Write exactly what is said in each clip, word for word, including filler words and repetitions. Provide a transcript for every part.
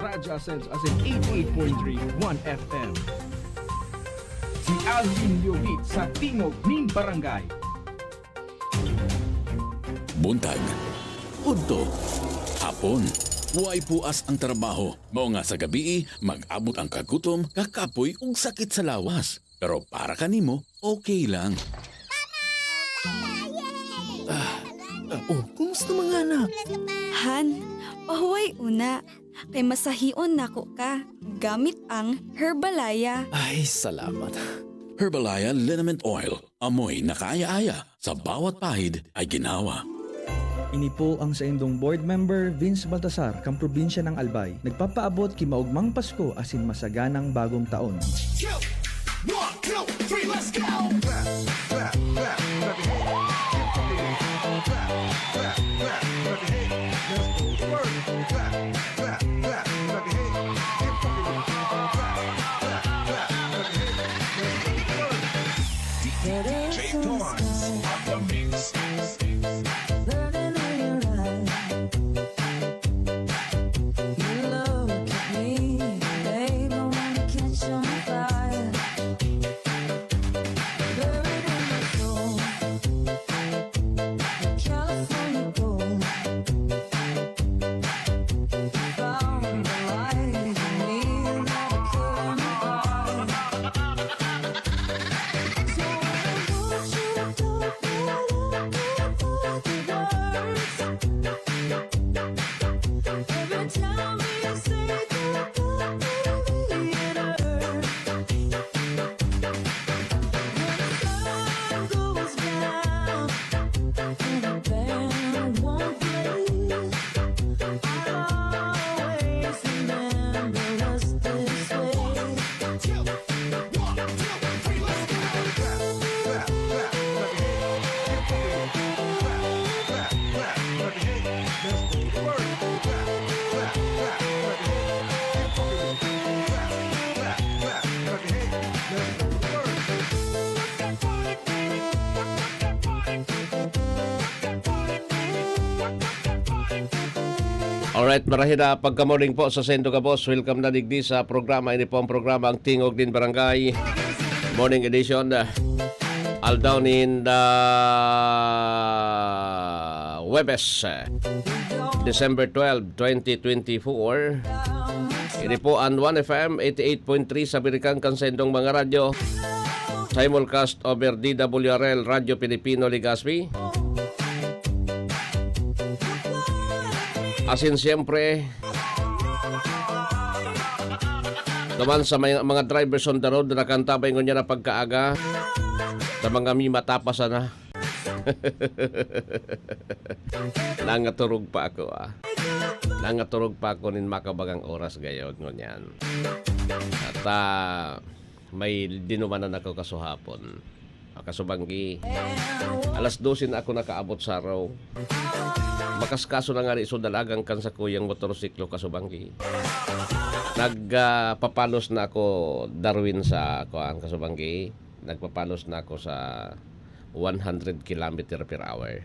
Raja Sales asin eighty-eight point three One F M. Si Alvin Liobit sa Tingog nin Barangay. Buntag, udto, hapon, way puas ang trabaho. Mao nga sa gabii, mag-abot ang kagutom, kakapoy ug sakit sa lawas. Pero para kanimo, okay lang. Ah, ah, oh, kumusta mga anak? Han, pahuway una. Kay masahion nako ka gamit ang Herbalaya. Ay, salamat. Herbalaya Liniment Oil. Amoy na kaaya-aya. Sa bawat pahid ay ginawa. Ini po ang saindong board member, Vince Baltasar, kan probinsya ng Albay. Nagpapaabot ki maogmang Pasko asin masaganang Bagong Taon. One, two, three, let's go! Clap, clap, clap, clap your hands. Keep cooking. Clap, clap, clap your hands. Let's go to work. Clap, clap, clap, clap your hands. Keep cooking. Clap, clap, clap your hands. Let's go to work. D J Torrance on the mix. Burning in your eyes. You look at me, babe, I wanna catch on fire. Buried in my soul, California gold. Found the light in me, never could apart. So I want you to Alright, marhay na pagka-morning po sa saindo gabos. Welcome na digdi sa programa. Ini po ang programa, ang Tingog nin Barangay, Morning Edition. Aldaw nin, ah, Huwebes, December twelve, twenty twenty-four. Ini po ang One F M eighty-eight point three sa Birikang kan saindong mga radyo. Simulcast over D W R L, Radyo Pilipino, Legazpi. Asin siyempre, naman sa may, mga drivers on the road na nakantabay ngunyan na pagkaaga, sa mga mi matapas sana. Nangaturog pa ako, ah. Nangaturog pa ako nin makabagang oras gayod ngunyan. At, ah, may dinumanan ako kasuhapon. Ah, kasubanggi, alas dose na ako nakaabot sa araw. Makaskaso na ngani so dalagan kan sakuyang motorsiklo, kasubanggi. Nag, ah, papalos na ako, Darwin, sa kuan, kasubanggi. Nagpapalos na ako sa one hundred kilometer per hour.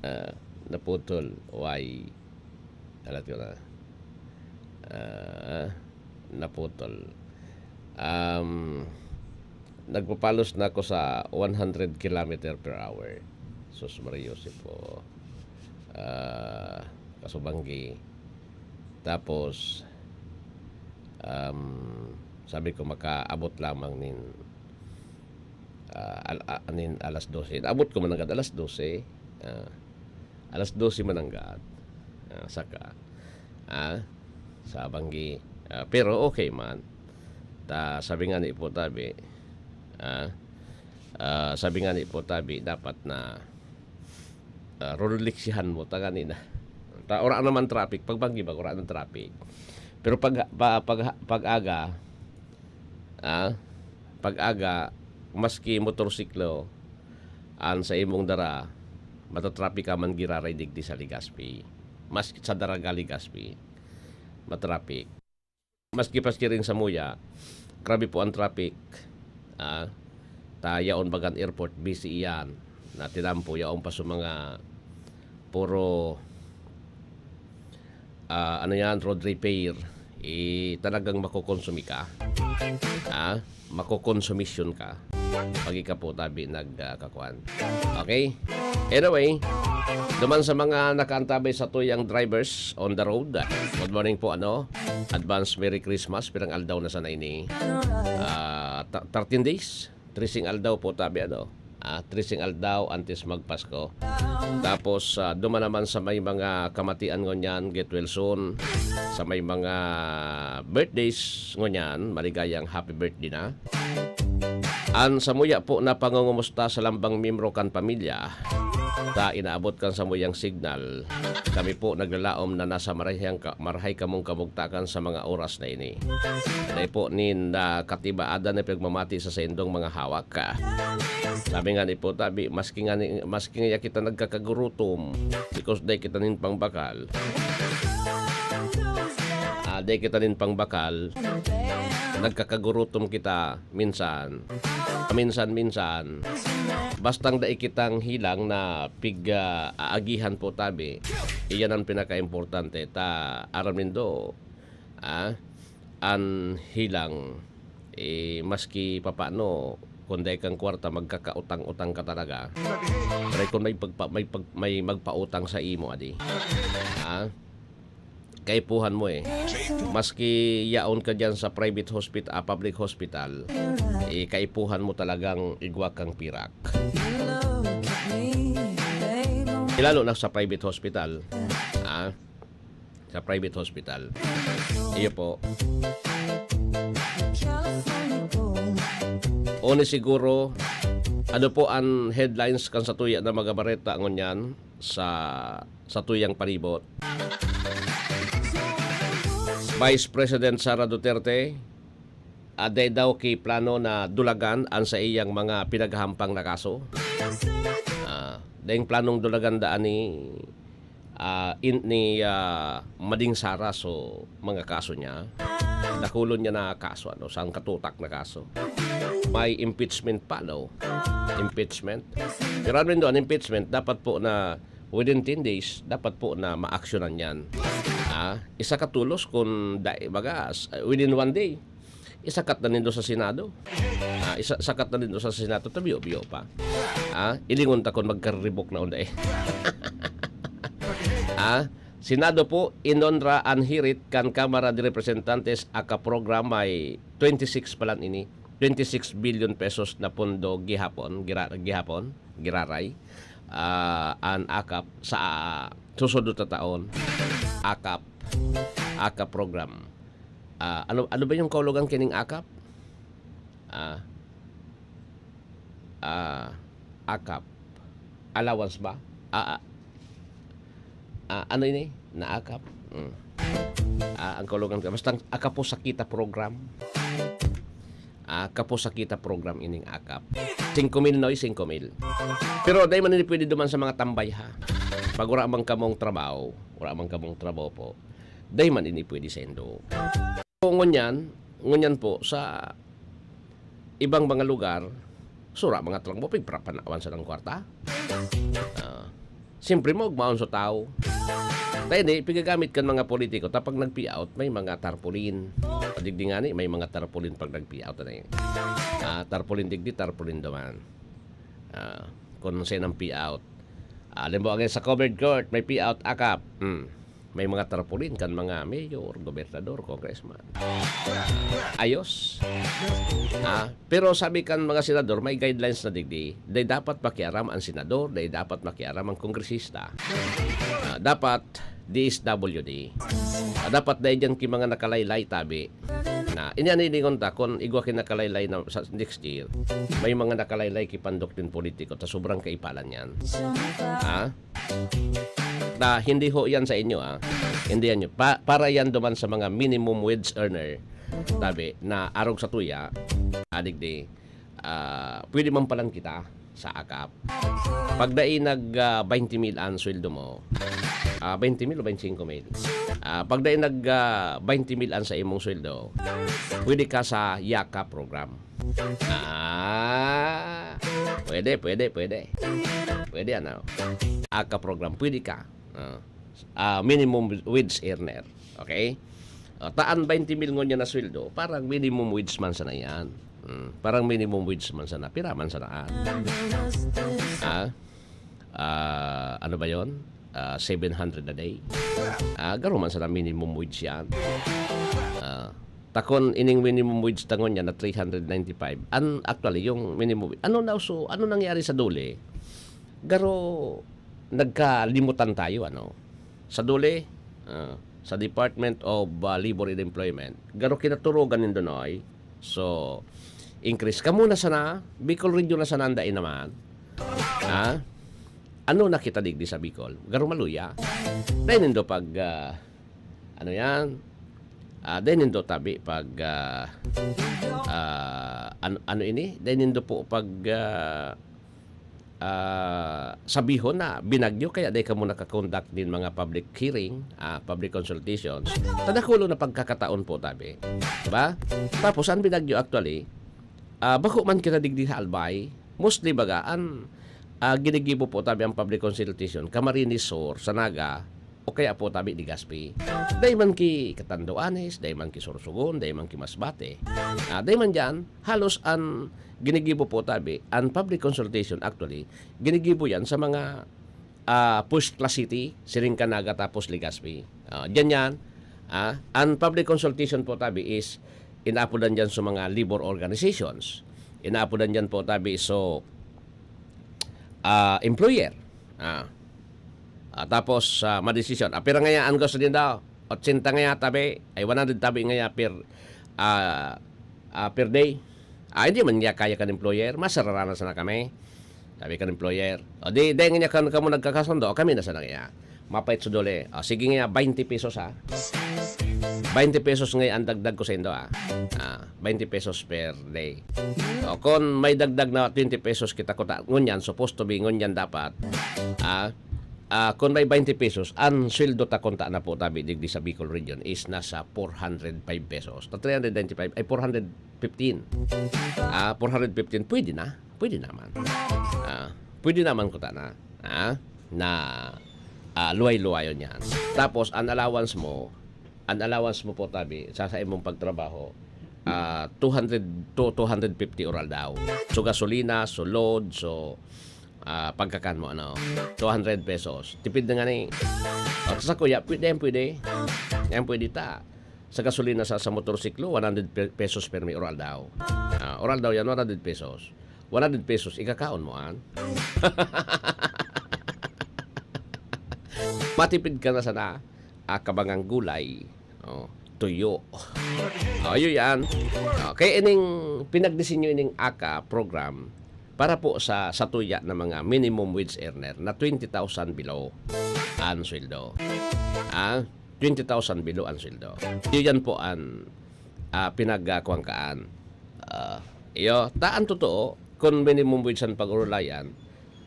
Ah, naputol. Why? Alat ko na. Ah, naputol. Um, nagpapalos na ako sa one hundred kilometer per hour. Sus, Maria Joseph po. Ah, kasubanggi. Tapos, um, sabi ko, makaabot lamang nin, ah, al-, a-, nin alas dose. Abot ko man nanggad alas dose. Ah, alas dose man nanggad. Ah, saka, ah, sa banggi. Ah, pero okay man. Ta, sabi nga ni Ipo Tabi, ah, ah, sabi nga ni Ipo Tabi, dapat na, ah, roreliksihan mo, ta ngani na. Ta, ora naman traffic, pag banggi ba, ora ng traffic. Pero pag, pa-, pag, pag-aga, ah, pag-aga, maski motorsiklo, an sa imong dara, matatraffic ka man giraray digdi sa Legazpi. Mas sa Daraga, Legazpi, matraffic. Maski paski rin sa Muya, grabe po ang traffic. Ah, ta yaon bagan airport, busy iyan. Na tinampo, yaon pa sa mga Puro, ah, ano yan, road repair, eh, talagang makokonsumi ka. Ah, makokonsumisyon ka. Pag ika po tabi nag, ah, kakuan. Okay? Anyway, duman sa mga nakaantabay sa tuyang drivers on the road, good morning po, ano? Advance Merry Christmas, pirang aldaw na sana ini? Ah, ta-, thirteen days? Tricing aldaw po tabi, ano? Ah, tricing aldaw antes magpasko. Tapos, ah, duman naman sa may mga kamatian ngunyan, get well soon. Sa may mga birthdays ngunyan, maligayang happy birthday na. An samuya po na pangungumusta sa lambang miyembro kan pamilya, ta inaabot kan samuyang signal. Kami po naglalaom na nasa marahayang ka-, marahay kamong kamugtakan sa mga oras na ini. Dai po nin, ah, katibaadan na pagmamati sa saindong mga hawak. Sabi nga ni po tabi, maski nga ni, maski nga kita nagkakagurutom, because dai kita nin pangbakal. Ah, dai kita nin pangbakal, nagkakagurutom kita minsan. Minsan-minsan. Bastang dai kitang hilang na pig, ah, aagihan po tabi. Iyan ang pinakaimportante. Ta, aram nindo, ah, an hilang, eh, maski papano, kung dai kang kwarta, magkakautang-utang ka talaga. Pero kung may pagpa-, may pag-, may magpautang sa imo, adi. Ah, kaipuhan mo eh. Maski yaon ka diyan sa private hospit-, ah, public hospital, eh, kaipuhan mo talagang igwa kang pirak. Eh, lalo na sa private hospital, ah, sa private hospital. Iyo po. O ni siguro, ano po an headlines kan satuya na mga bareta ngunyan sa satuyang palibot? Vice President Sara Duterte, ah, dai daw ki plano na dulagan an saiyang mga pinaghahampang na kaso. Ah, daing planong dulagan daan ni, ah, in-, ni, ah, Mading Sara so mga kaso niya. Dakulon niya na kaso, ano, sangkatutak na kaso. May impeachment pa, no? Impeachment. Pero ano yun doon, impeachment, dapat po na within ten days, dapat po na maaksyonan yan. Ah, isa ka tulos kung dai, baga, s-, within one day, isakat na nindo sa Senado. Ah, isa, sakat na nindo sa Senado, tabiyo-biyo pa. Ah, ilingon ta kung magkaribok na unda eh. Ah, Senado po, inonra an hirit kan Kamara de Representantes aka program may twenty-six palan ini, twenty-six billion pesos na pondo gihapon, gira-, gihapon, giraray, ah, an akap sa, ah, susunod na taon. Akap, akap program. Ah, ano, ano ba yung kaulugan kining akap? Ah, ah, akap. Allowance ba? Ah, ah. Ah, ano ini? Naakap. Mm. Ah, ang kaulugan ka. Basta ang Akapo sa Kita program. Ah, Kapo sa Kita program ining akap. Singko mil, no? Singko mil. Pero dai man ini pwede duman sa mga tambay, ha? Pag wala man kamong trabaho, wala man kamong trabaho po, dai man ini pwede sa indo. Ngunyan, ngunyan po, sa ibang mga lugar, sura mga truck mo, pigprapanawan sa ng kwarta. Ah, siyempre mo, magmaon sa tao. Tayo ni, pigagamit kan mga politiko, tapag nag-pay out, may mga tarpaulin. Digdi nga ni, may mga tarpaulin pag nag-pay out na yun. Ah, tarpaulin digdi, tarpaulin duman. Ah, kung saan ang pay out. Ah, halimbawa ngayon sa covered court, may pay out, akap. Hmm. May mga tarpaulin kan mga mayor, gobernador, congressman. Ayos. Ah, pero sabi kan mga senador, may guidelines na digdi. Dai dapat makiaram ang senador, dai dapat makiaram ang kongresista. Ah, dapat D S W D. Ah, dapat dai diyan ki mga nakalaylay tabi. Na, inya nilingon ta, kun igwa ki nakalaylay na sa next year, may mga nakalaylay ki pandok din politiko, ta sobrang kaipalan yan. Ha? Na, hindi ho yan sa inyo, ah. Hindi yan yun. Pa-, para yan duman sa mga minimum wage earner, tabi, na arog sa tuya, adigdi, ah, pwede man palan kita sa akap. Pag dai nag, ah, twenty mil ang sweldo mo, ah, twenty mil o twenty-five mil? Ah, pag dai nag, ah, twenty mil ang sa imong sweldo, pwede ka sa Yaka program. Ah, Pwede, pwede, pwede. Pwede, ano? AKA program, pwede ka. Ah, ah, minimum wage earner. Okay? Ah, ta an twenty mil ngunyan na sweldo, parang minimum wage man sana yan. Hmm, parang minimum wage man sana. Pira man sana an? Ah? Ah, ano ba yon? Ah, seven hundred a day. Ah, garo man sana minimum wage yan. Ah, ta kun ining minimum wage ta ngunyan na three hundred ninety-five. An, actually, yung minimum wage, ano na uso, ano nangyari sa DOLE? Garo nagkalimutan tayo, ano? Sa DOLE, ah, sa Department of, ah, Labor and Employment, garo kinaturugan nindo, Noy. So, increase ka muna sana, Bicol Region na sana ang dai naman. Ha? Ano na kita digdi sa Bicol? Garo maluya. Dai nindo pag, ah, ano yan? Ah, dai nindo tabi pag, ah, ah, ano, ano ini? Dai nindo po pag, ah, ah, sabihon na binagyo kaya dai kamo nakakondak nin mga public hearing, ah, public consultations. Ta dakolo na pagkakataon po tabi. Diba? Tapos, ang binagyo actually, ah, bako man kita digdi sa Albay, mostly baga, an, ah, ginigibo po tabi ang public consultation, Camarines Sur, sa Naga, o kaya po tabi Legazpi. Dai man ki Catanduanes, dai man ki Sorsogon, dai man ki Masbate. Ah, dai man diyan, halos an ginigibo po tabi, an public consultation actually, ginigibo yan sa mga, ah, first class city, siring kan Naga tapos Legazpi. Ah, diyan yan, ah, an public consultation po tabi is inaapodan diyan sa mga labor organizations. Inaapodan diyan po tabi so, ah, employer. Ah. Ah, tapos, ah, madesisyon. Ah, pira ngaya an gusto nindo? Otsenta ngaya tabi. Ay, one hundred tabi ngaya per, ah, ah, per day. Ah, hindi man niya kaya kan employer. Masararanan sana kami. Sabi kan employer, "O di, dai ngaya kan kamo nagkakasundo, kami na sana ngaya." Mapait sa DOLE. "O, sige ngaya, twenty pesos, ha. Twenty pesos ngaya ang dagdag ko sa indo, ha. Ah, twenty pesos per day." O, kung may dagdag na twenty pesos kita kuta, ngunyan, supposed to be, ngunyan dapat, ah, ah, kung may twenty pesos, ang sweldo ta kunta na po tabi digdi sa Bicol Region is nasa four hundred five pesos. Ta three hundred ninety-five, ay, four hundred fifteen. Ah, four hundred fifteen, pwede na. Pwede naman. Ah, pwede naman kuta na. Ah, na, ah, luway-luwayon yan. Tapos, ang allowance mo, ang allowance mo po tabi, sa, sa imong pagtrabaho, ah, two hundred to two hundred fifty oral daw. So, gasolina, so load, so, ah, pagkakan mo, ano, two hundred pesos. Tipid na nga ni. At sa kuya, pwede yan, pwede. Yan pwede ta. Sa gasolina sa, sa motorsiklo, one hundred pe-, pesos per may oral daw. Ah, oral daw yan, one hundred pesos. One hundred pesos, ikakaon mo, an? Matipid ka na sana, ah, kabangang gulay. Oh, tuyo. Oh, yun yan. Okay, ining pinagdisenyo ining AKA program para po sa, sa tuya na mga minimum wage earner na twenty thousand below ang sweldo. Ah, twenty thousand below ang sweldo. Yun yan po ang, ah, pinagkuwangkaan. Ah, iyo, ta ang totoo, kung minimum wage ang pag-urulayan,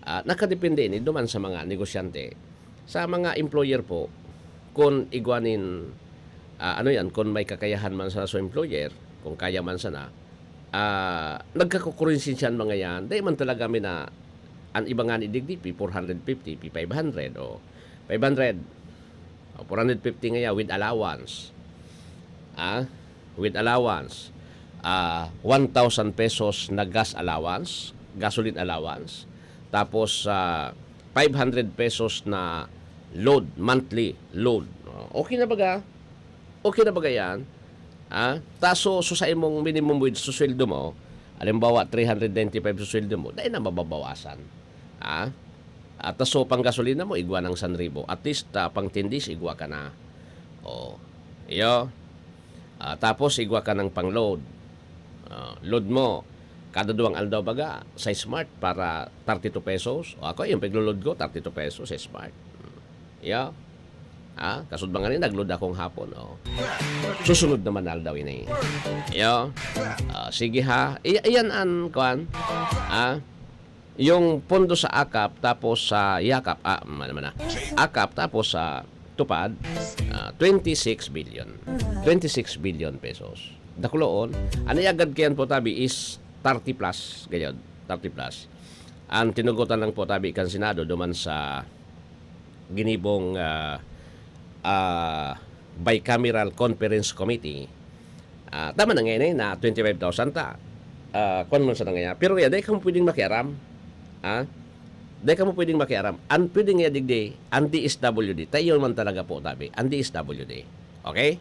ah, nakadepende ini duman sa mga negosyante. Sa mga employer po, kung igwa nin, ah, ano yan, kung may kakayahan man sana sa employer, kung kaya man sana, ah, nagkakukurensensyahan mga yan, dai man talaga mi na, an iba ngani digdi, pi four hundred fifty, pi five hundred, o five hundred, o four hundred fifty ngaya with allowance. Ah, with allowance. Ah, one thousand pesos na gas allowance, gasoline allowance. Tapos, ah, five hundred pesos na load, monthly load. Oh, okay na baga? Okay na baga yan? Ah, ta so, so sa imong minimum wage, so sweldo mo, halimbawa, three hundred ninety-five so sweldo mo, dai na mababawasan. Ah? At ta so, pang gasolina mo, igwa ng san ribo. At least, ah, pang ten days, igwa ka na. Oh, iyo. Ah, tapos, igwa ka ng pang load. Ah, load mo, kada duwang aldaw baga, sa Smart para thirty-two pesos. O ako, yung paglo-load ko, thirty-two pesos sa Smart. Hmm. Iyo. Ah, kasud ba nga ni nag-load akong hapon, oh. Susunod naman na aldaw ini. Iyo. Ah, sige ha. I-, iyan an, kwan. Ah, yung pondo sa AKAP, tapos sa YAKAP, ah, ma-, naman na. AKAP, tapos sa TUPAD, ah, twenty-six billion. Twenty-six billion pesos. Dakuloon. An iagad kayan po tabi is thirty plus, gayod. Thirty plus. Ang tinugotan lang po tabi kan Senado duman sa ginibong, ah, ah, Bicameral Conference Committee. Ah, tama na ngayon eh, na twenty-five thousand ta. Ah, kwan man sa na ngayon. Pero ngayon, dahil kamo pwedeng makiaram. Ah? Dahil kamo pwedeng makiaram. Ang pwede ngayon digdi, ang D S W D, tayo man talaga po tabi. Ang D S W D. Okay?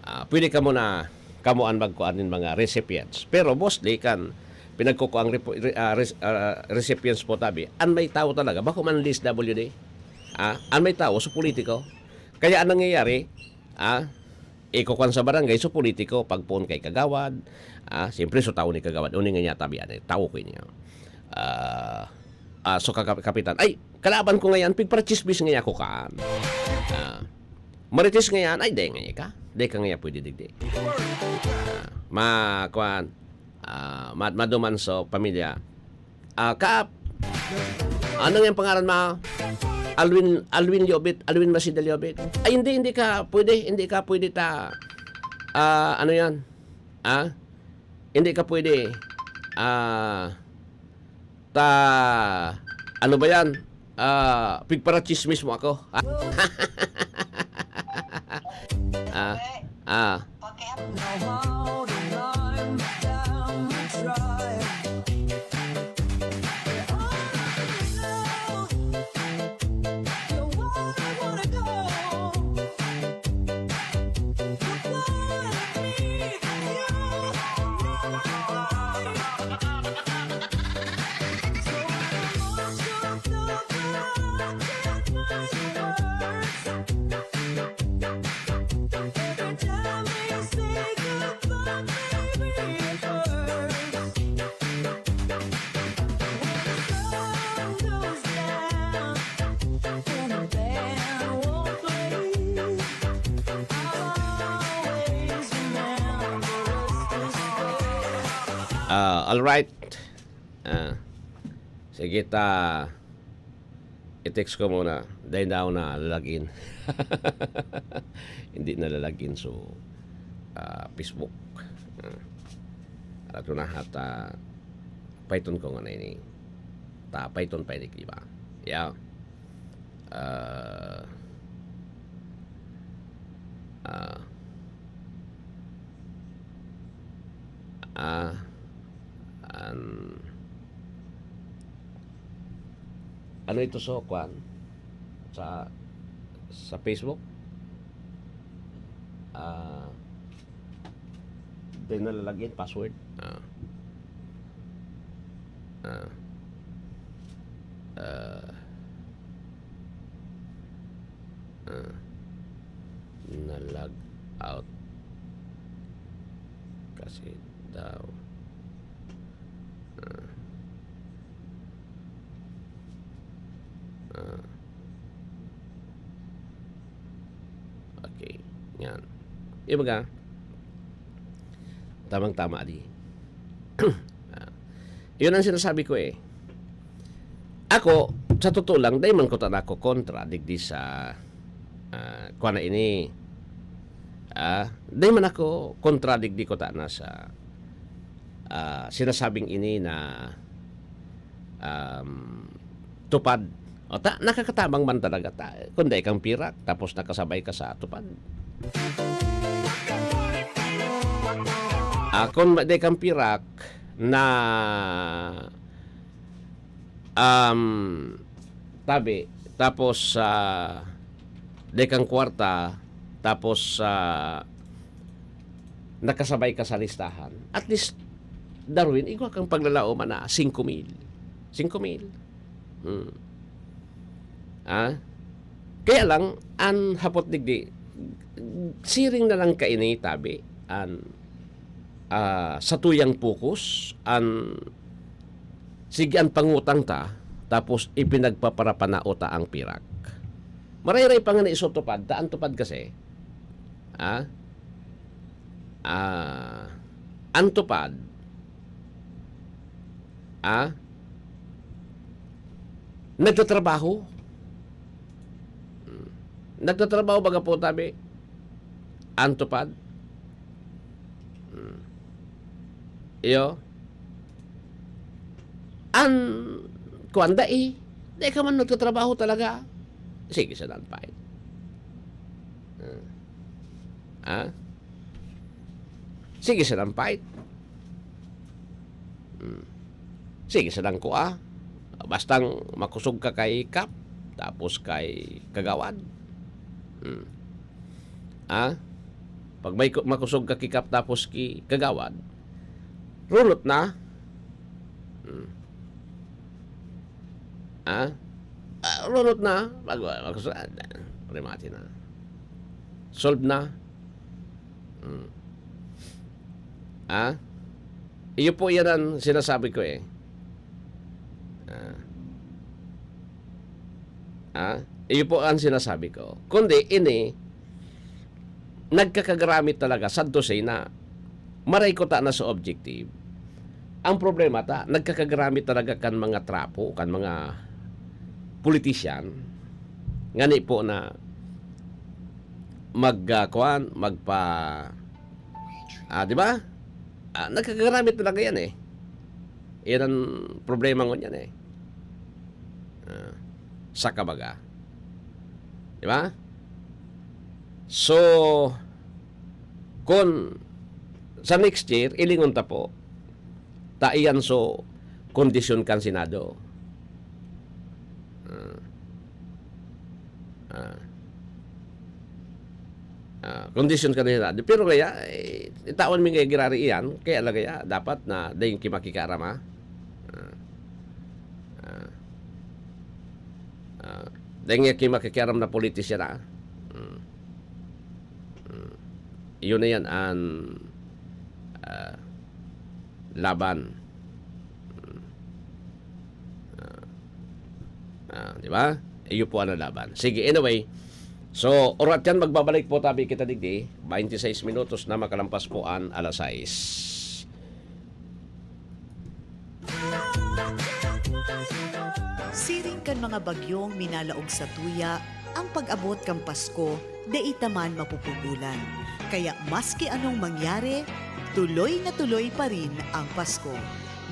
Ah, pwede kamo na, kamo ang magkuan nin mga recipients. Pero mostly kan pinagkukuang repo-, re-, ah, res-, ah, recipients po tabi, an may tawo talaga, bako man D S W D. Ah, an may tawo, so politiko. Kaya ang nangyayari, ah, ikukuan sa barangay, so politiko, pagpoon kay kagawad, ah, siyempre, so tawo ni kagawad, uni nga niya tabi, ano, tawo ko niya. Ah, ah, so kaka-, kapitan, ay, kalaban ko ngayon, pigparachismis nga ako kan. Ah, Marites ngayon, ay, di nga ka. Di ka nga pwede digdi. Ah, ma, kwan, ah, ma-, maduman sa pamilya. Ah, Kap, ano yung pangalan mo? Alwin, Alwin Liobit, Alwin Masida Liobit. Ay, hindi, hindi ka pwede, hindi ka pwede ta, ah, ano yan? Ah? Hindi ka pwede, ah, ta, ano ba yan? Ah, pigparachismis mo ako. Ah, ah. Ah, all right. Ah, sige ta. I-text ko muna. Dahil daw na lalagin. Hindi na lalagin. So, ah, Facebook. Ah, ato na hata. Python ko nga na ini. Ta, Python pa ini, di ba? Yeah. Ah, ah, ah, an-, ano ito so, kwan? Sa, sa Facebook? Ah, Di na lalagyan password. Ah. Ah. Ah. Ah. Na-log out. Kasi daw. Ah. Ah. Okay. Yan. Yung baga, tamang-tama di. Ah. Yun ang sinasabi ko eh. Ako, sa totoo lang, dai man ko ta nako kontra digdi sa, ah, kuwan na ini. Ah, dai man ako kontra digdi ko ta na sa, ah, sinasabing ini na, um, tupad. O ta, nakakatabang man talaga ta. Kung dai kang pirak, tapos nakasabay ka sa tupad. Ah, kung ma-, dai kang pirak na, um, tabi, tapos, ah, dai kang kwarta, tapos, ah, nakasabay ka sa listahan. At least, Darwin, igwa kang paglalaoman na singko mil. Singko mil. Hmm. Ah? Kaya lang, an hapot digdi, siring na lang kaini, tabi, an, ah, satuyang focus, an, sige, an pangutang ta, tapos ipinagpaparapanao ta ang pirak. Marayray pa nga na isutupad ta, an tupad kasi, ah, ah, an tupad, ah, nagtatrabaho. Hmm. Nagtatrabaho, baga po tabi, an tupad. Hmm. Iyo. An kuwan, dai. Dai ka man nagtatrabaho talaga. Sige, sa non-fight. Ah. Ah? Sige, sa non-fight. Hmm. Sige, sa non-kua. Bastang makusog ka kay Kap, tapos kay Kagawad. Hmm. Ah? Pag may ku-, makusog ka kay Kap, tapos ki Kagawad, runot na. Hmm. Ah? Ah, runot na. Mag-, mag-, remate na. Solve na. Hmm. Ah? Iyo po yan ang sinasabi ko eh. Ah. Ah? Iyo po ang sinasabi ko. Kundi ini, nagkakagaramit talaga, sad to say na, maray ko ta na sa objective. Ang problema ta, nagkakagaramit talaga kan mga trapo, kan mga politician, ngani po na mag, ah, kuwan, magpa-, ah, di ba? Ah, nagkakagaramit talaga yan eh. Yan ang problema ngunyan eh. Ah, sa kabaga. Di ba? So, kun sa next year, ilingon ta po, ta iyan so kondisyon kan Senado. Ah. Ah. Ah, kondisyon kan Senado. Pero kaya, eh, itawan mi nga girari iyan, kaya lagaya, dapat na dai ki makikiaram, ah. Ah. Ah. Ah, dai nga ki makikiaram na politisyan, ah. Mm. Mm. Yun na yan, an, ah, laban. Mm. Ah. Ah, di ba? Iyo po ang laban. Sige, anyway. So, orat yan, magbabalik po tabi kita digdi. Twenty-six minutos na makalampas po an alas sais. Siring kan mga bagyong minalaog sa tuya, ang pag-abot kan Pasko dai ta man mapupugolan. Kaya maski anong mangyari, tuloy na tuloy pa rin ang Pasko.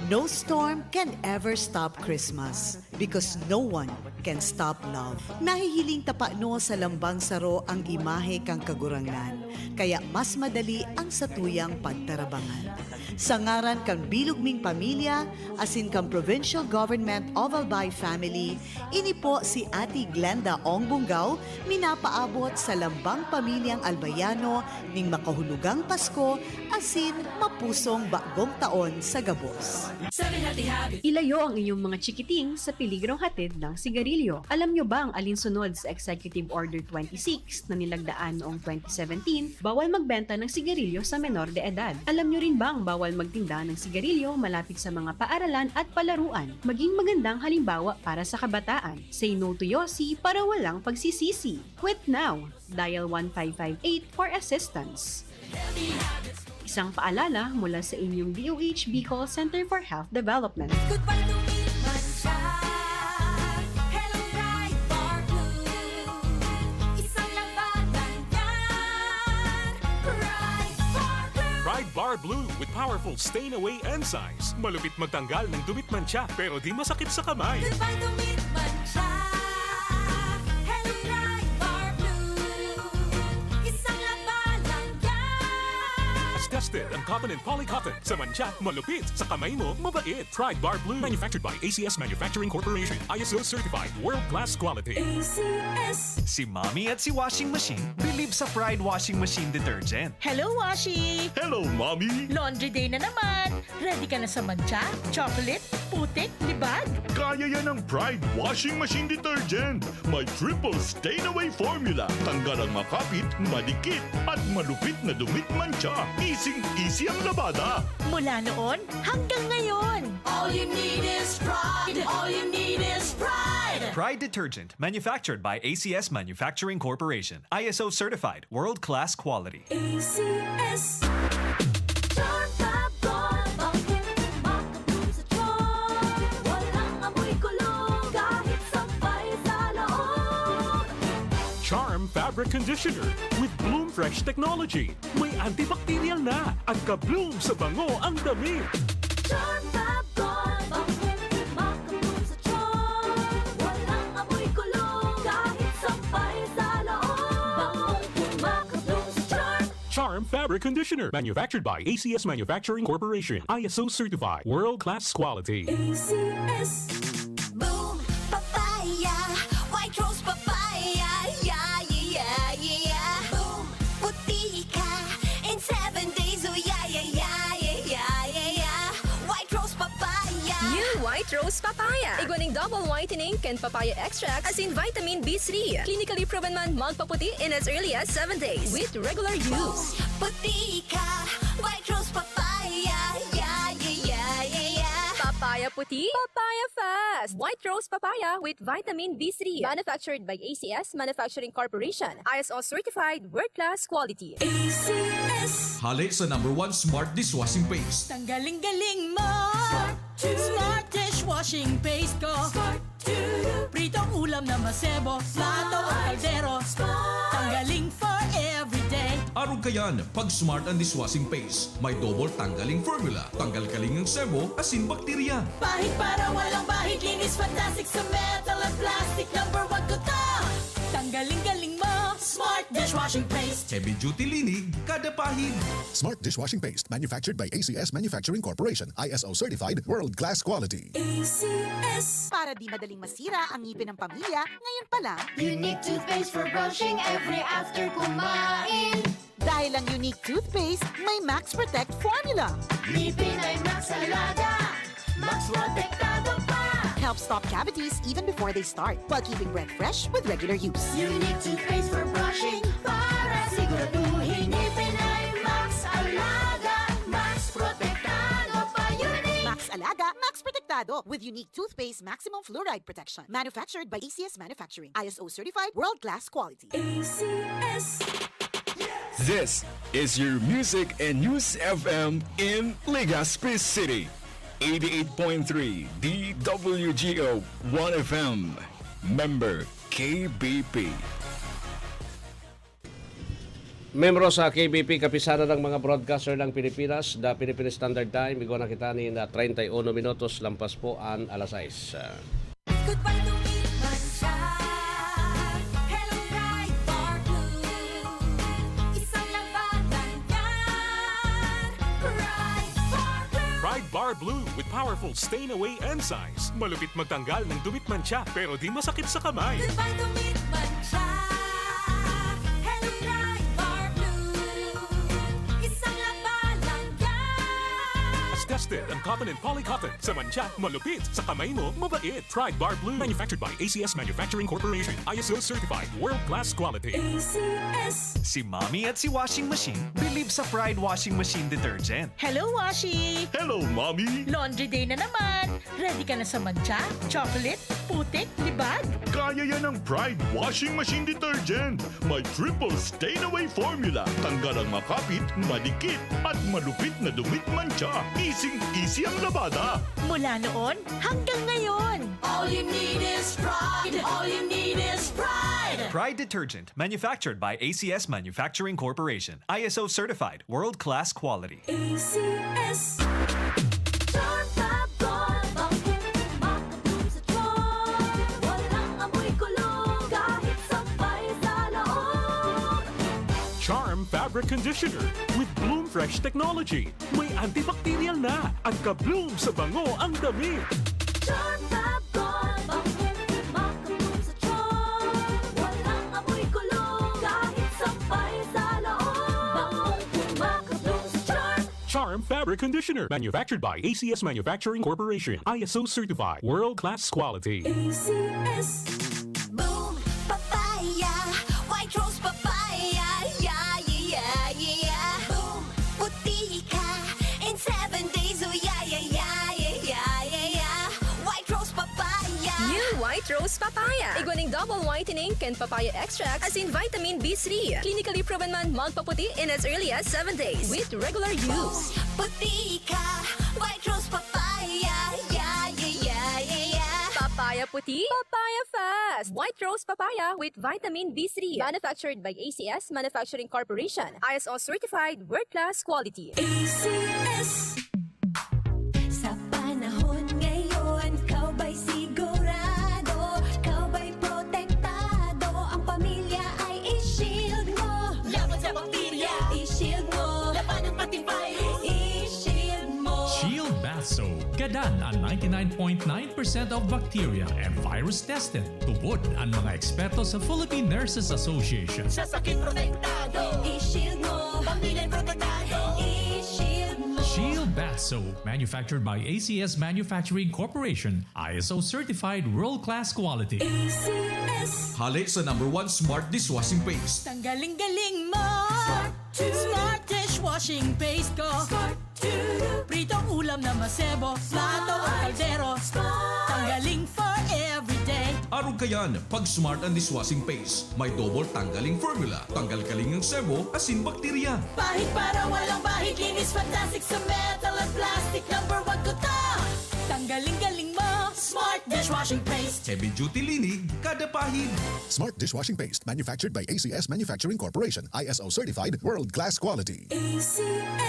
No storm can ever stop Christmas, because no one can stop love. Nahihiling ta pano sa lambang saro ang imahe kan Kagurangnan, kaya mas madali ang satuyang pagtarabangan. Sa ngaran kan bilog ming pamilya asin kan Provincial Government of Albay Family, ini po si Ate Glenda Ong Bunggaw, minapaabot sa lambang pamilyang Albayano ning makahulugang Pasko asin mapusong bagong taon sa gabos. Ilayo ang inyong mga chikiting sa peligrong hatid ng sigarilyo. Alam nyo bang alinsunod sa Executive Order twenty-six na nilagdaan noong twenty seventeen, bawal magbenta ng sigarilyo sa menor de edad? Alam nyo rin bang bawal magtinda ng sigarilyo malapit sa mga paaralan at palaruan? Maging magandang halimbawa para sa kabataan. Say no to Yossi para walang pagsisisi. Quit now! Dial one five five eight for assistance. Isang paalala mula sa inyong D O H Bicol Center for Health Development. Goodbye to meat mancha. Hello, Pride Bar Blue. Isang labanan yan. Pride Bar Blue. Pride Bar Blue with powerful stain away enzymes. Malupit magtanggal ng dumit mancha, pero di masakit sa kamay. Goodbye to meat mancha. Hello, Pride Bar Blue. Isang labanan yan. As tested ang cotton and polycotton. Sa mancha, malupit. Sa kamay mo, mabait. Pride Bar Blue. Manufactured by A C S Manufacturing Corporation. I S O certified. World class quality. A C S. Si Mommy at si Washing Machine believe sa Pride Washing Machine Detergent. Hello, Washi! Hello, Mommy! Laundry day na naman! Ready ka na sa mancha, chocolate, putik, libag? Kaya yan ng Pride Washing Machine Detergent. May triple stain away formula. Tanggal ang makapit, madikit, at malupit na dumit mancha. Easing-easy ang labada. Mula noon hanggang ngayon. All you need is Pride. All you need is Pride. Pride Detergent, manufactured by A C S Manufacturing Corporation. I S O certified, world-class quality. A C S. Charm Fab Boy, bakit kumakabloom sa Charm? Walang amoy kulog, kahit sampay sa loob. Charm Fabric Conditioner with Bloom Fresh Technology. May antibacterial na at ka-bloom sa bango ang damit. Charm Fab Boy, bakit kumakabloom sa Charm? Charm Fabric Conditioner, manufactured by A C S Manufacturing Corporation, I S O certified, world-class quality. A C S. Boom! Papaya! White Rose Papaya! Yeah, yeah, yeah, yeah! Boom! Puti ka in seven days! Oh, yeah, yeah, yeah, yeah, yeah, yeah, yeah! White Rose Papaya! New White Rose Papaya! Igwa ning double whitening kan papaya extract asin vitamin B three. Clinically proven man magpaputi in as early as seven days with regular use. Puti ka, White Rose Papaya. Yeah, yeah, yeah, yeah, yeah. Papaya puti, papaya fast. White Rose Papaya with vitamin B three. Manufactured by A C S Manufacturing Corporation. I S O certified, world-class quality. A C S. Hale sa number one smart dishwashing paste. Tanggaling-galing mo! Smart dishwashing paste ko. Pritong ulam na masebo, plato o kaldero. Tanggaling for everyday. Arog kayan, pag Smart ang dishwashing paste. May double tanggaling formula. Tanggal kaling ang sebo, asin bakterya. Pahid para walang bahid, linis fantastic sa metal at plastic. Number one ko to! Tanggaling-galing mo, Smart dishwashing paste. Heavy duty linig, kada pahid. Smart dishwashing paste, manufactured by A C S Manufacturing Corporation, I S O certified, world-class quality. A C S. Para di madaling masira ang ngipin ng pamilya, ngayon pa lang. Unique toothpaste for brushing every after kumain. Dahil ang Unique toothpaste, may Max Protect formula. Ngipin ay Max Alaga, Max Protektado pa. Helps stop cavities even before they start, while keeping breath fresh with regular use. Unique toothpaste for brushing para siguraduhin ngipin ay Max Alaga, Max Protektado pa. Unique. Max Alaga, Max Protektado with Unique Toothpaste Maximum Fluoride Protection. Manufactured by A C S Manufacturing. I S O certified, world-class quality. A C S. This is your music and news F M in Legazpi City. Eighty-eight point three D W G O One F M. Member K B P. Membro sa K B P, Kapisanan ng mga Broadcaster ng Pilipinas, The Philippine Standard Time, igwa na kita nin treinta y uno minutos lampas po an alas sais. Goodbye to meat mancha. Hello, Pride Bar Blue. Isang labanan yan. Pride Bar Blue. Pride Bar Blue with powerful stain away enzymes. Malupit magtanggal ng dumi at mantsa, pero di masakit sa kamay. Goodbye to meat mancha. Hello, Pride Bar Blue. Isang labanan yan. Tested ang cotton and polycotton. Sa mantsa, malupit. Sa kamay mo, mabait. Pride Bar Blue. Manufactured by A C S Manufacturing Corporation. I S O certified. World class quality. A C S. Si Mommy at si Washing Machine believe sa Pride Washing Machine Detergent. Hello, Washi! Hello, Mommy! Laundry day na naman! Ready ka na sa mantsa, chocolate, putik, libag? Kaya yan ng Pride Washing Machine Detergent. May triple stain away formula. Tanggal ang makapit, madikit, at malupit na dumi at mantsa. Easing-easy ang labada. Mula noon hanggang ngayon. All you need is Pride. All you need is Pride. Pride Detergent, manufactured by A C S Manufacturing Corporation. I S O certified, world-class quality. A C S. Charm Fab Gold, bangkeng makabloom sa charm. Walang amoy kulog, kahit sampay sa loob. Charm Fabric Conditioner with Bloom Fresh Technology. May antibacterial na at ka-bloom sa bango ang damit. Charm Fab Gold, bangkeng makabloom sa charm. Walang amoy kulog, kahit sampay sa loob. Bangkeng makabloom sa charm. Charm Fabric Conditioner, manufactured by A C S Manufacturing Corporation. I S O certified, world class quality. A C S. Boom! Papaya! White Rose Papaya! Yeah, yeah, yeah, yeah, yeah! Boom! Puti ka in seven days! Oh, yeah, yeah, yeah, yeah, yeah, yeah! White Rose Papaya! New White Rose Papaya! Igwa ning double whitening kan papaya extract asin vitamin B three. Clinically proven man magpaputi in as early as seven days with regular use. Boom! Puti ka! White Rose Papaya! Yeah, yeah, yeah, yeah, yeah! Papaya puti, papaya fast! White Rose Papaya with vitamin B three. Manufactured by A C S Manufacturing Corporation. I S O certified, world class quality. A C S. Sa panahon ngayon, ikaw ba'y sigurado? Ikaw ba'y protektado? Ang pamilya ay i-shield mo. Laban sa bakterya. I-shield Dan ang ninety-nine point nine percent of bacteria and virus tested. Tubod ang mga eksperto sa Philippine Nurses Association. Sa sakit protektado. I-shield mo. Pamilya protektado. I-shield mo. Shield Bath Soap, manufactured by A C S Manufacturing Corporation, I S O certified world-class quality. A C S. Hali sa number one smart dishwashing paste. Tanggaling-galing mo. Smart to. Smart dishwashing paste ko. Smart to. Pritong ulam na masebo, plato o kaldero. Smart. Tanggaling for everyday. Arog kayan, pag Smart ang dishwashing paste, may double tanggaling formula. Tanggal kaling ang sebo, asin bakterya. Pahid para walang bahid, linis fantastic sa metal at plastic. Number one ko to. Tanggaling-galing mo, Smart dishwashing paste. Heavy duty linig, kada pahid. Smart dishwashing paste, manufactured by A C S Manufacturing Corporation, I S O certified, world-class quality. A C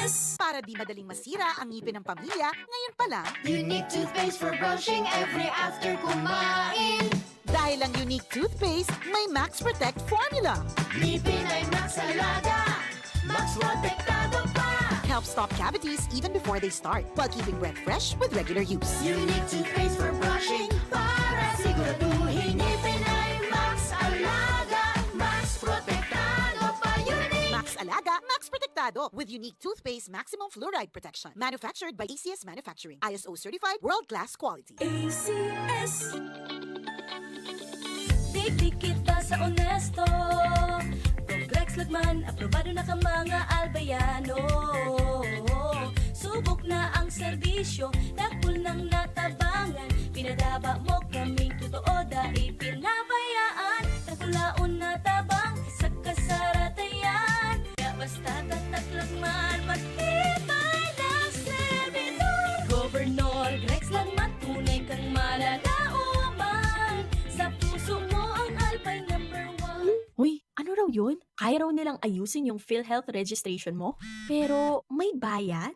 S. Para di madaling masira ang ngipin ng pamilya, ngayon pa lang. Unique toothpaste for brushing every after kumain. Dahil ang Unique Toothpaste may Max Protect Formula. Ngipin ay Max Alaga, Max Protektado pa. Help stop cavities even before they start, while keeping breath fresh with regular use. Unique Toothpaste for brushing, para siguraduhin ngipin ay Max Alaga, Max Protektado pa. Unique. Max Alaga, Max Protektado, with Unique Toothpaste Maximum Fluoride Protection. Manufactured by A C S Manufacturing. I S O certified, world-class quality. A C S. Dikdikit ta sa onesto. Progrex Lagman, aprobado na ka mga albayano. Subok na ang serbisyo, dakul nang natabangan. Pinadaba mo kaming totoo, dai pinabayaan. Dakulaon na tabang sa kasaratayan. Kaya basta tatak Lagman, matibay na servidor. Governor Grex Lagman, tunay kang malalaoman. Sa puso mo ang Albay number one. Uy, ano raw yun? Kaya raw nilang ayusin yung PhilHealth registration mo? Pero may bayad?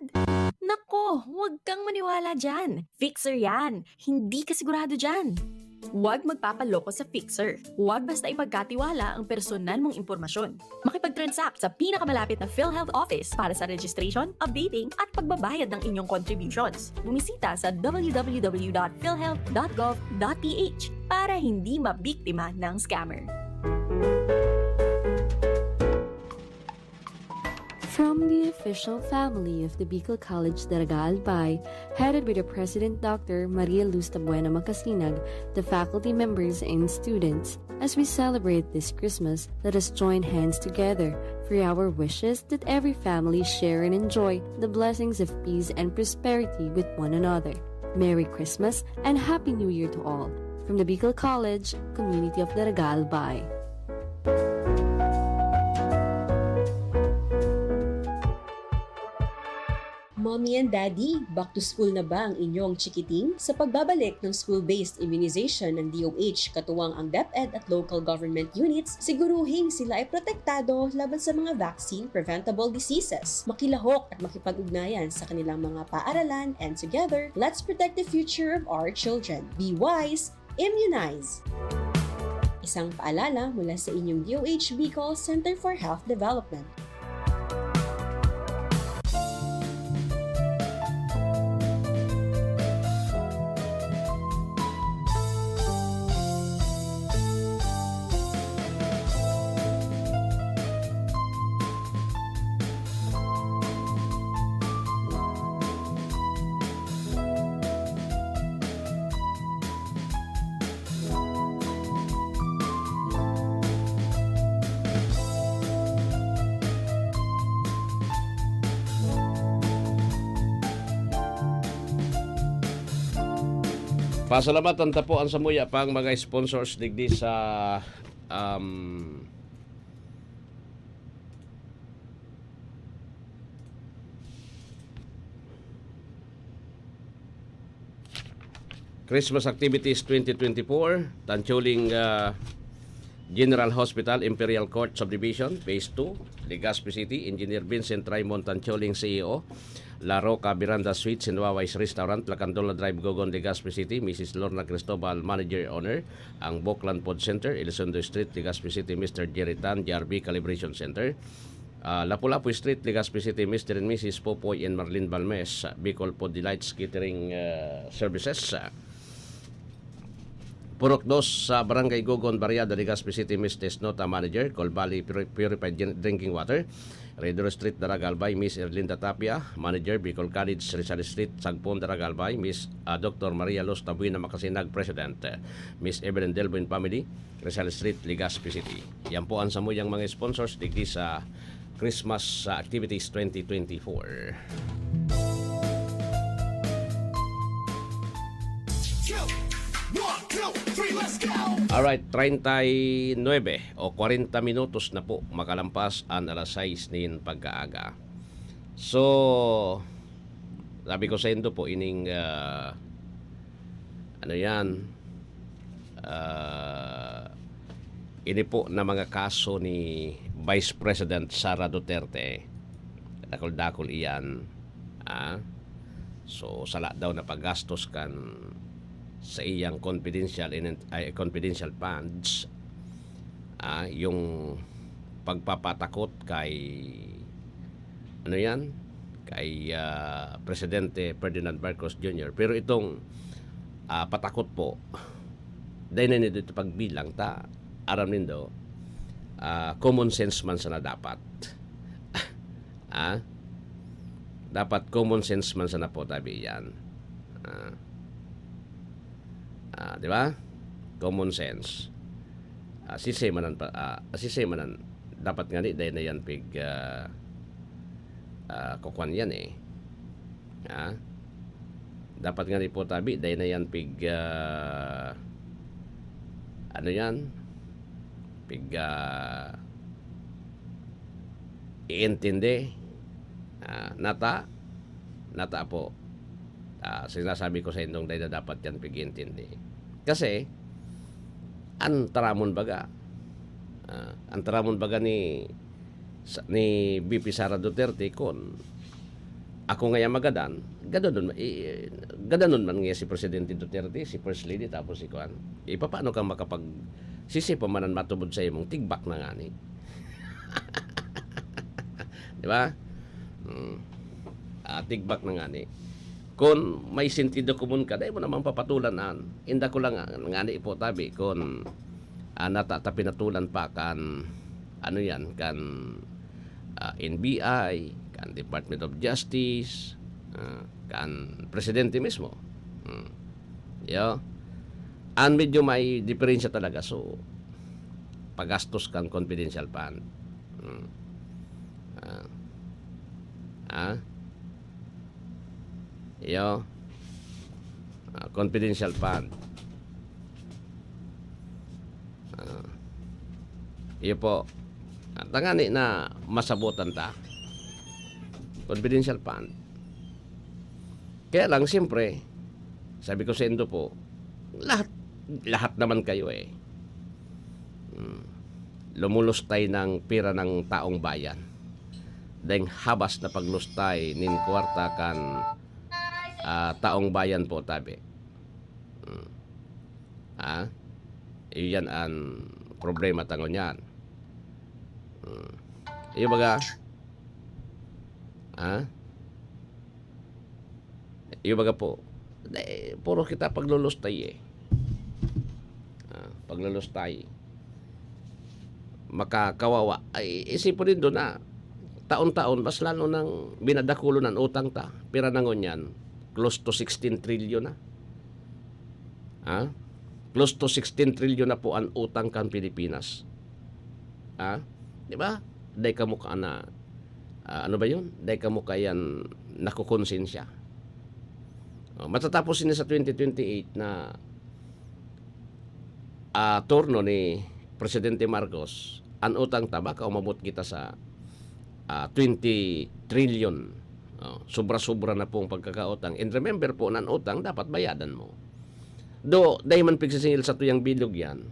Nako, huwag kang maniwala dyan. Fixer yan. Hindi ka sigurado dyan. Huwag magpapaloko sa Fixer. Huwag basta ipagkatiwala ang personal mong impormasyon. Makipag-transact sa pinakamalapit na PhilHealth office para sa registration, updating, at pagbabayad ng inyong contributions. Bumisita sa w w w dot philhealth dot gov dot p h para hindi mabiktima ng scammer. From the official family of the Bicol College Daraga Albay, headed by the President Doctor Maria Luz Tabuena Macasinag, the faculty members and students, as we celebrate this Christmas, let us join hands together for our wishes that every family share and enjoy the blessings of peace and prosperity with one another. Merry Christmas and Happy New Year to all. From the Bicol College, Community of Daraga Albay. Mommy and Daddy, back to school na ba ang inyong chikiting? Sa pagbabalik ng school-based immunization ng D O H, katuwang ang DepEd at local government units, siguruhing sila ay protektado laban sa mga vaccine-preventable diseases. Makilahok at makipag-ugnayan sa kanilang mga paaralan, and together, let's protect the future of our children. Be wise, immunize! Isang paalala mula sa inyong D O H Bicol Center for Health Development. Pasalamatan ta po an samuya pang mga sponsors digdi sa, um, Christmas Activities twenty twenty-four, Tancholing, ah, General Hospital, Imperial Court Subdivision, Phase two, Legazpi City, Engineer Vincent Raymond Tancholing, C E O, La Roca Miranda Suites and Wawai's Restaurant, Lacandola Drive, Gogon, Legazpi City, Missus Lorna Cristobal, Manager Owner, ang Boklan Food Center, Elizondo Street, Legazpi City, Mister Jerry Tan, J R B Calibration Center, Ah, Lapu-Lapu Street, Legazpi City, Mister and Missus Popoy and Marlene Balmes, Bicol Food Delights Catering, ah, Services. Purok dos sa Barangay Gogon, Barriada, Legazpi City, Miss Tesnota, Manager, Colbali Puri-, Purified Gin-, Drinking Water. Redor Street, Daraga Albay, Miss Erlinda Tapia, Manager, Bicol College, Rizal Street, Sagpon, Daraga Albay, Miss, ah, Doctor Maria Luz Tabuena Macasinag, President, Miss Evelyn Delbo and family, Rizal Street, Legazpi City. Yan po ang samuyang mga sponsors digdi sa Christmas, ah, Activities twenty twenty-four. Go! One, two, three, let's go! Alright, treinta y nueve o kwarenta minutos na po makalampas an alas sais nin pagkaaga. So, sabi ko saindo po, ining, ah, ano yan, ah, ini po na mga kaso ni Vice President Sara Duterte, dakul-dakul iyan, ah. So, sala daw na paggastos kan sa iyang confidential in-, ay, confidential funds, ah, yung pagpapatakot kay, ano yan, kay, ah, Presidente Ferdinand Marcos Junior. Pero itong, ah, patakot po, dai na nindo ito pagbilang ta, aram nindo, ah, common sense man sana dapat. Ah? Dapat common sense man sana po tabi yan. Ah. Ah, di ba? Common sense. Ah, sisay manan pa, ah, sisay manan. Dapat ngani, dai na yan pig, ah, ah, kukwan yan eh. Ah? Dapat ngani po tabi, dai na yan pig, ah, ano yan? Pig, ah, iintindi. Ah, nata, nata po. Ah, sinasabi ko saindong dai na dapat yan pig-iintindi. Kasi, an taramon baga, ah, an taramon baga ni, sa, ni V P Sara Duterte, kun ako ngaya magadan, gadanon ma-, i-, gadanon man ngaya si Presidente Duterte, si First Lady, tapos si kuan. E, papaano ka makapag-, sisay pa man an matubod sa imong tigbak na ngani? Di ba? Hmm. Ah, tigbak na ngani. Kun may sentido komon ka, dai mo naman papatulan an. Inda ko lang nga, ngani po tabi, kun, ah, nata ta pinatulan pa kan, ano yan, kan, ah, N B I, kan Department of Justice, ah, kan presidente mismo. Hmm. Yo. An medyo may diferensya talaga, so, pagastos kan confidential fund. Hmm. Ah. Ah. Iyo. Ah, confidential fund. Ah. Iyo po. Ah, tangani na masabotan ta. Confidential fund. Kaya lang, siyempre, sabi ko saindo po, lahat, lahat naman kayo eh. Hmm. Lumulustay ng pira ng taong bayan. Daing habas na paglustay nin kwarta kan, ah, taong bayan po, tabi. Hmm. Ah? Iyan an problema ta ngunyan. Hmm. Iyo baga, ah? Iyo baga po, eh, puro kita paglulustay eh. Ah, paglulustay. Makakawawa. Ay, isipon nindo na, taon-taon, mas lalo nang binadakulon an utang ta. Pira na ngunyan? Close to sixteen trillion na. Ha? Close to sixteen trillion na po an utang kan Pilipinas. Ha? Di ba? Dai kamo ka na, ah, ano ba yun? Dai kamo kayan nakukonsensya. Oh, matatapos ini sa twenty twenty-eight na, ah, turno ni Presidente Marcos, an utang ta baka umabot kita sa, ah, twenty trillion. Oh, sobra-sobra na pong pagkakautang. And remember po, nan utang dapat bayadan mo. Do, dai man pigsisingil sa tuyang bilog yan.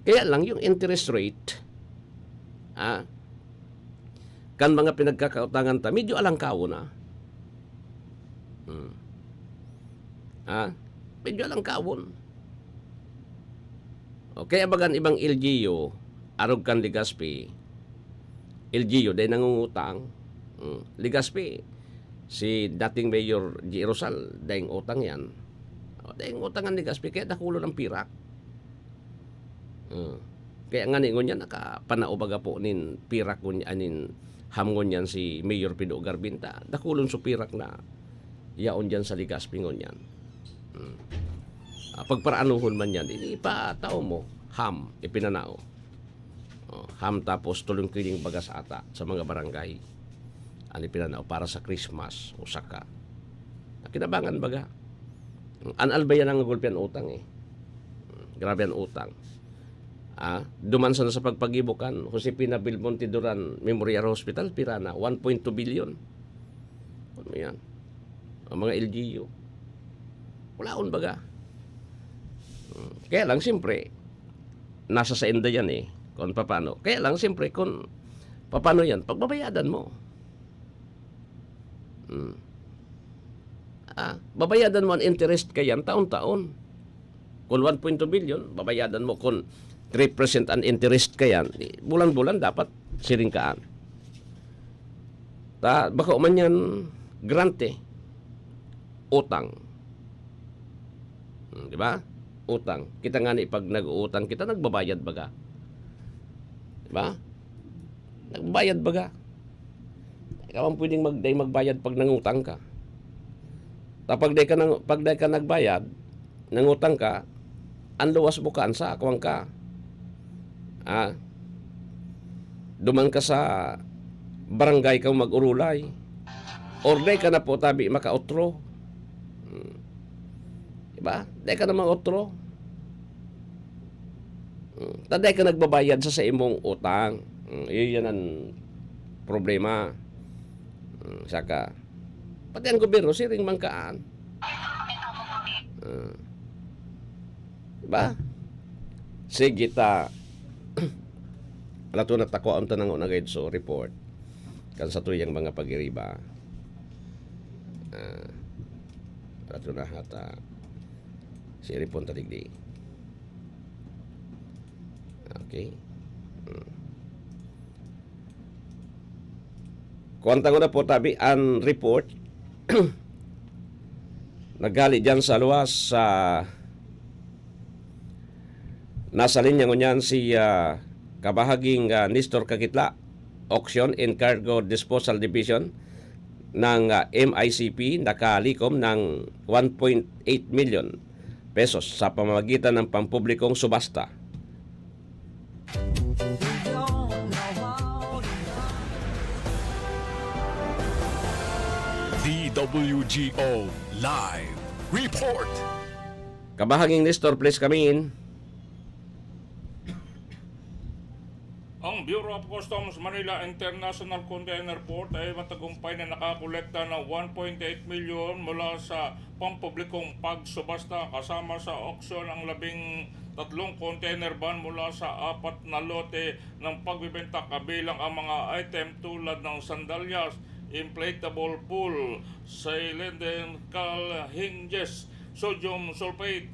Kaya lang, yung interest rate, ah, kan mga pinagkakautangan ta, medyo alangkawon na. Hmm. Ah, medyo alangkawon. O kaya bagan ibang L G U, arog kan Legazpi, L G U, dai nangungutang. Mm. Legazpi, si dating Mayor G. Rosal, daing utang yan. O, daing utang ang Legazpi, kaya dakulon ang pirak. Mm. Kaya nga ni ngunyan, nakapanao baga po nin pirak ngunyan, nin ham ngunyan si Mayor Pido Garbinta. Dakulon so pirak na yaon dyan sa Legazpi ngunyan. Mm. Ah, pagparaanuhon man yan, ipatao mo, ham, ipinanao. Oh, ham tapos tulong-kiling bagas ata sa mga barangay. Ano pinanao para sa Christmas o saka. Nakinabangan baga. An albayan ang gulpi an utang eh. Grabe ang utang. Ah, duman sana sa pagpagibo kan Josefina Belmonte Duran Memorial Hospital, pira na? One point two billion. Ano yan? Ang mga L G U. Wala akong baga. Hmm. Kaya lang, siyempre, nasa sa inda yan eh, kung paano. Kaya lang, siyempre, kung paano yan, pagbabayadan mo. Hmm. Ah, babayadan mo ang interest ka yan taon-taon. Kung one point two billion, babayadan mo. Kung three percent ang interest ka yan, di, bulan-bulan dapat siring kaan. Ta, bako man yan, grant eh. Utang. Hmm, di ba? Utang. Kita nga ni pag nag-uutang kita, nagbabayad baga. Di ba? Nagbayad baga. Ikaw ang pwedeng mag-, dai magbayad pag nangutang ka. Ta pag dai ka nang-, pag dai ka nagbayad, nangutang ka, ang luwas mo ka, ansa, kuwan ka. Ah, duman ka sa barangay ka mag-urulay. Or dai ka na po tabi makaotro. Hmm. Diba? Dai ka na maotro. Hmm. Ta dai ka nagbabayad sa, sa imong utang. Hmm. Yun yan ang problema. Hmm. Saka, pati ang gobyerno, siring man kaan. Hmm. Diba? Sige ta. Ala to natakwaon ta nango na gayud so report. Kan sa tuyang mga pagiriba. Ah, rato na hata. Si Ripon ta digdi. Okay. Hmm. Kuwan ta nguna po tabi an report. Naghali dyan sa luwas sa Nasa linya ngunyan si, ah, kabahaging, ah, Nestor Kakitla, Auction and Cargo Disposal Division ng, ah, M I C P, nakalikom ng one point eight milyon pesos sa pamamagitan ng pampublikong subasta. D W G O Live Report. Kabahaging Nestor, please come in. Ang Bureau of Customs Manila International Container Port ay matagumpay na nakakolekta ng one point eight milyon mula sa pampublikong pagsubasta, kasama sa auction ang labing tatlong container van mula sa apat na lote ng pagbebenta, kabilang ang mga item tulad ng sandalyas, inflatable pool, cylindrical hinges, sodium sulfate,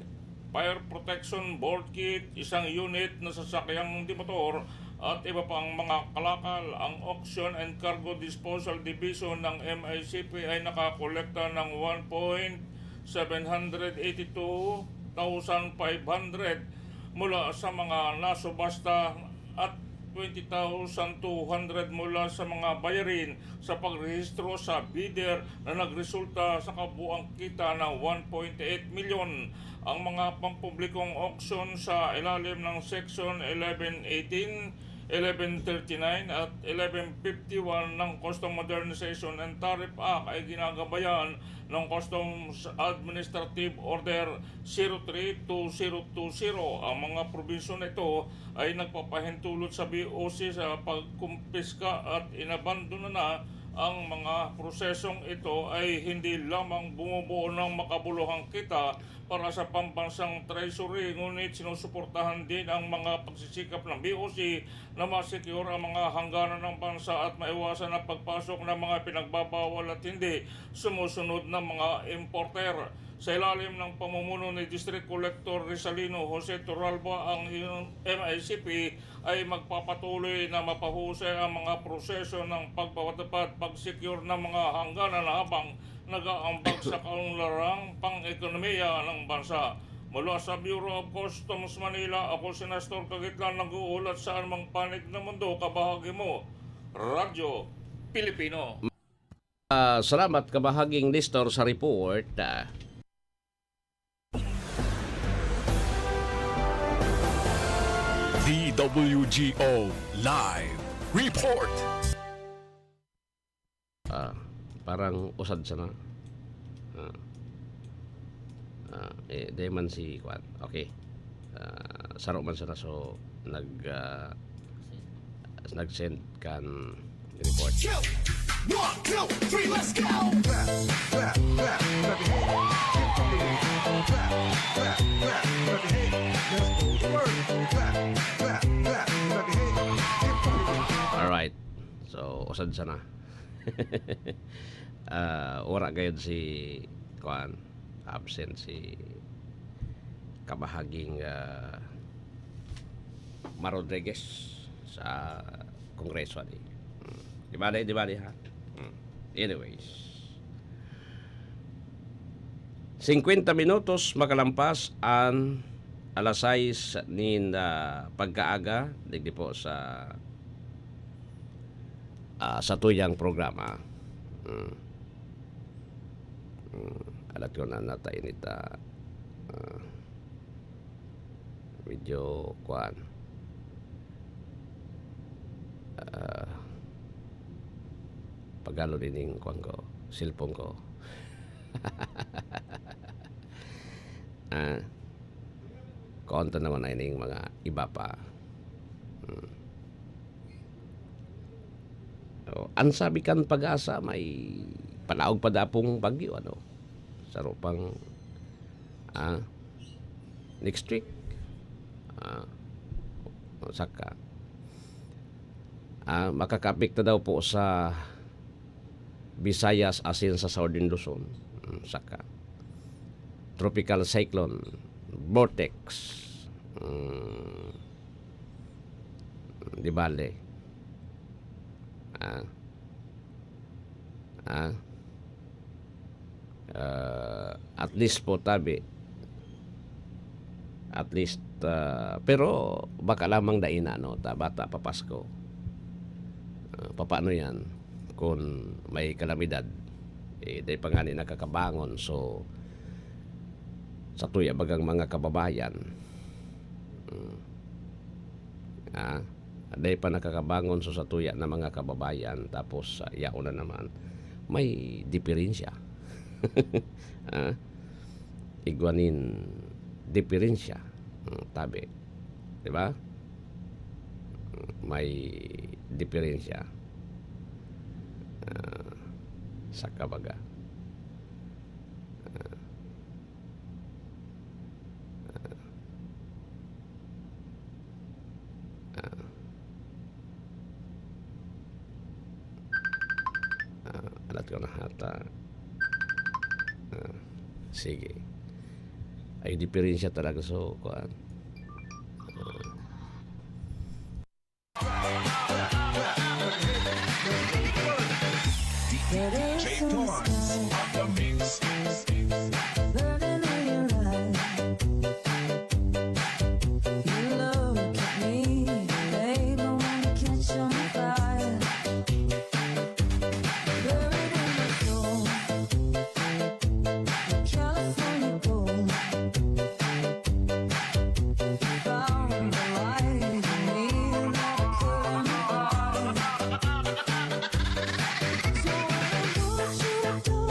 fire protection board kit, isang unit na sasakyang di-motor, at iba pang mga kalakal. Ang Auction and Cargo Disposal Division ng M I C P ay nakakolekta ng one point seven hundred eighty two thousand five hundred mula sa mga nasubasta at twenty thousand two hundred mula sa mga bayarin sa pagrehistro sa bidder, na nagresulta sa kabuang kita na one point eight milyon. Ang mga pampublikong auksyon sa ilalim ng Section eleven eighteen, eleven thirty-nine at eleven fifty-one ng Custom Modernization and Tariff Act ay ginagabayan ng Customs Administrative Order zero three two zero two zero. Ang mga probinsyon na ito ay nagpapahintulot sa B O C sa pagkumpiska at inabandona na. Ang mga prosesong ito ay hindi lamang bumubuo ng makabuluhang kita para sa pambansang treasury, ngunit sinusuportahan din ang mga pagsisikap ng B O C na ma-secure ang mga hangganan ng bansa at maiwasan ang pagpasok ng mga pinagbabawal at hindi sumusunod na mga importer. Sa ilalim ng pamumuno ni District Collector Rizalino Jose Torralba, ang M I C P ay magpapatuloy na mapahusay ang mga proseso ng pagpapatupad, pag-secure ng mga hangganan habang nag-aambag sa kaunlarang pang-ekonomiya ng bansa. Mula sa Bureau of Customs Manila, ako si Nestor Kagitlan, nag-uulat sa anumang panig ng mundo, kabahagi mo, Radyo Pilipino. Ah, salamat, kabahaging Nestor, sa report. Ah. D W G O Live Report. Ah, parang usad sana. Ah. Ah, eh, di man si Kwan. Okay. Ah, saro man sana. So, nag, ah, nag-send kan report. Yo! One, two, three, let's go! Clap, clap, clap, clap your hands. Keep beating. Clap, clap, clap your hands. Let's go to work. Clap, clap, clap, clap your hands. Keep beating. Alright. So, usad sana. Ah, wala gayod si, kuan, absent si kabahaging, ah, Mar Rodriguez sa Kongreso, di. Hmm. Di bale, di bale, ha? Hmm. Anyways. Singkwenta minutos makalampas an alas sais nin, ah, pagkaaga, digdi po sa, ah, satuyang programa. Hmm. Hmm. Alat ko na nata inita. Ah. Medyo, kuan, ah, pagalo din yung, kuan ko, cellphone ko. Ah, konta naman na ining mga iba pa. Hmm. Oh, ang sabi kan Pag-asa, may palaog pa dapong bagyo, ano? Saro pang, ah, next week. Ah, saka, ah, makakaapekto daw po sa Visayas asin sa Southern Luzon. Mm, saka, Tropical Cyclone Vortex. Mm, di bale. Ah. Ah. Ah, at least po, tabi. At least, ah, pero baka lamang dai na, no, ta bata pa Pasko. Ah, papaano yan kung may kalamidad? Eh, dai pa ngani nakakabangon. So, sa tuya bagang mga kababayan, mm, ah, dai pa nakakabangon, so sa tuya na mga kababayan, tapos, ah, yaon na naman, may diferensya. Ah, igwa nin diferensya. Hmm, tabi. Di ba? May diferensya. Ah, sa kabaga. Ah, ah, ah. Ah, alat ko na hata. Ah, sige. Ay, diferensya talaga. So, kuan. Ah. D J Thorns on the mix. Burning in your eyes. You look at me, babe, I wanna catch on fire. Buried in my soul, California gold. Found the light in me that I couldn't buy. So I want you to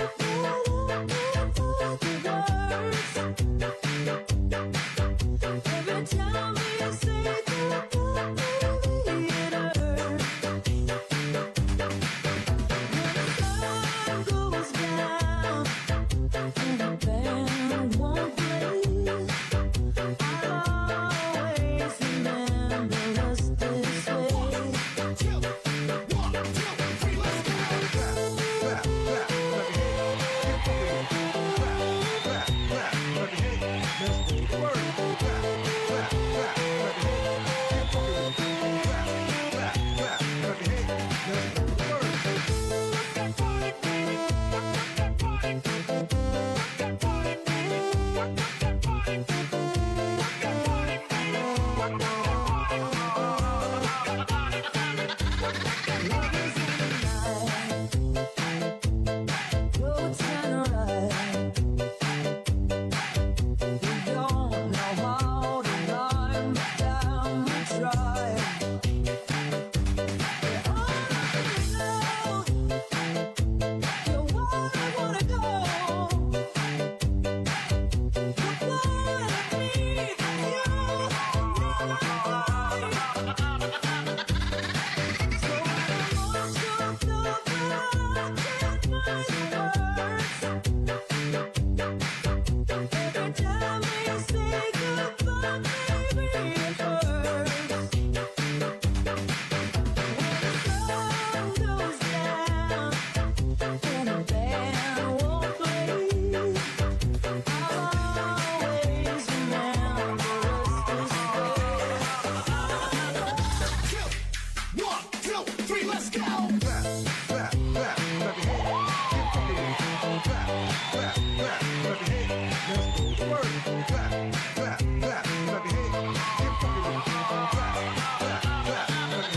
Let's go! Clap, clap, clap, clap your hands. Get funky with it. Clap, clap, clap your hands. Let's go to work. Clap, clap, clap your hands. Get funky with it. Clap, clap, clap your hands.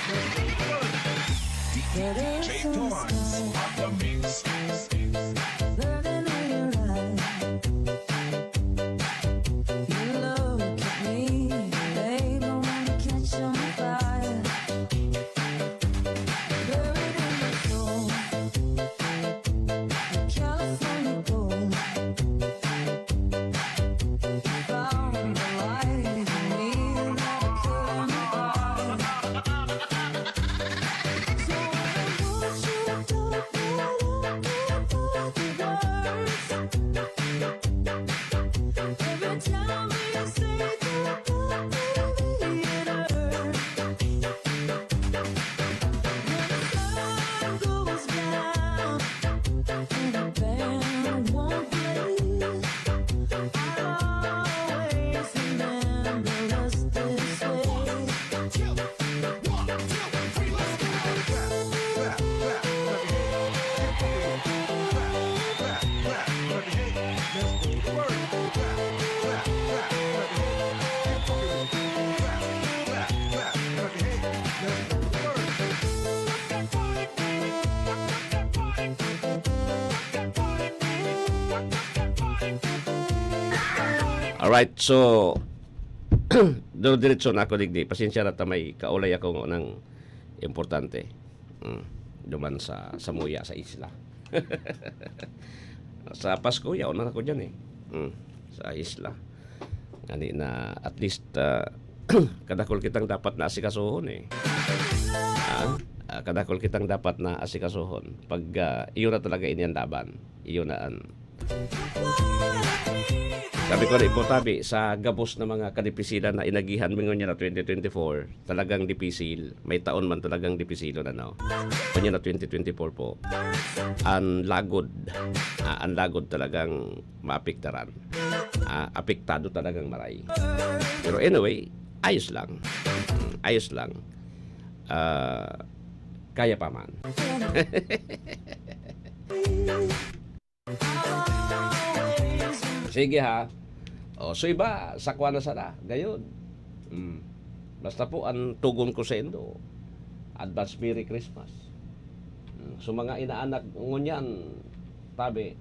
Let's go to work. D J Torrance on the mix. Burning in your eyes. You look at me, babe, I wanna catch on fire. Buried in my soul, the California gold. Found the light in me that I couldn't hide. So when I want you, don't let up, don't let up the words. Every time we say goodbye, baby, it hurts. When the sun goes down and the band won't play, I'll always remember us this way. Alright, so, duro-diretso na ako digdi. Pasensya na ta may kaulay ako ng importante. Mm, duman sa, sa muya, sa isla. Sa Pasko, yaon na ako dyan eh. Mm, sa isla. Ngani na, at least, ah, kadakol kitang dapat na asikasuhon eh. Ah, ah, kadakol kitang dapat na asikasuhon. Pag, ah, iyo na talaga ini ang laban. Iyo na ang Sabi ko rin po, tabi, sa gabos na mga kadipisilan na inagihan mi ngunyan na twenty twenty-four, talagang dipisil. May taon man talagang dipisilon, ano. Ngunyan na twenty twenty-four po, ang lagod, ah, ang lagod talagang maapektaran. Ah, apektado talagang maray. Pero anyway, ayos lang. Mm, ayos lang. Ah, kaya pa man. Sige ha. O, so iba, sakwa na sana. Gayon. Mm. Basta po, ang tugon ko sa indo, advance Merry Christmas. Mm. So, mga inaanak ngunyan, tabi,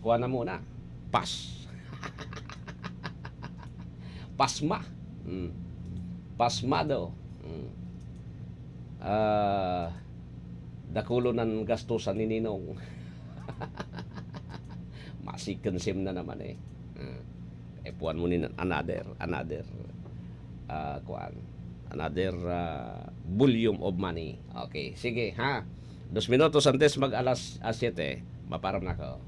kuha na muna. Pas. Pasma. Mm. Pasmado. Mm. Ah, dakulon an gastusan ni Ninong. Masikensim na naman eh. Ah, epuan mo nin another, another, ah, kuan. Another, ah, volume of money. Okay, sige, ha? Dos minutos antes mag alas, ah, siyete, maparam na ako.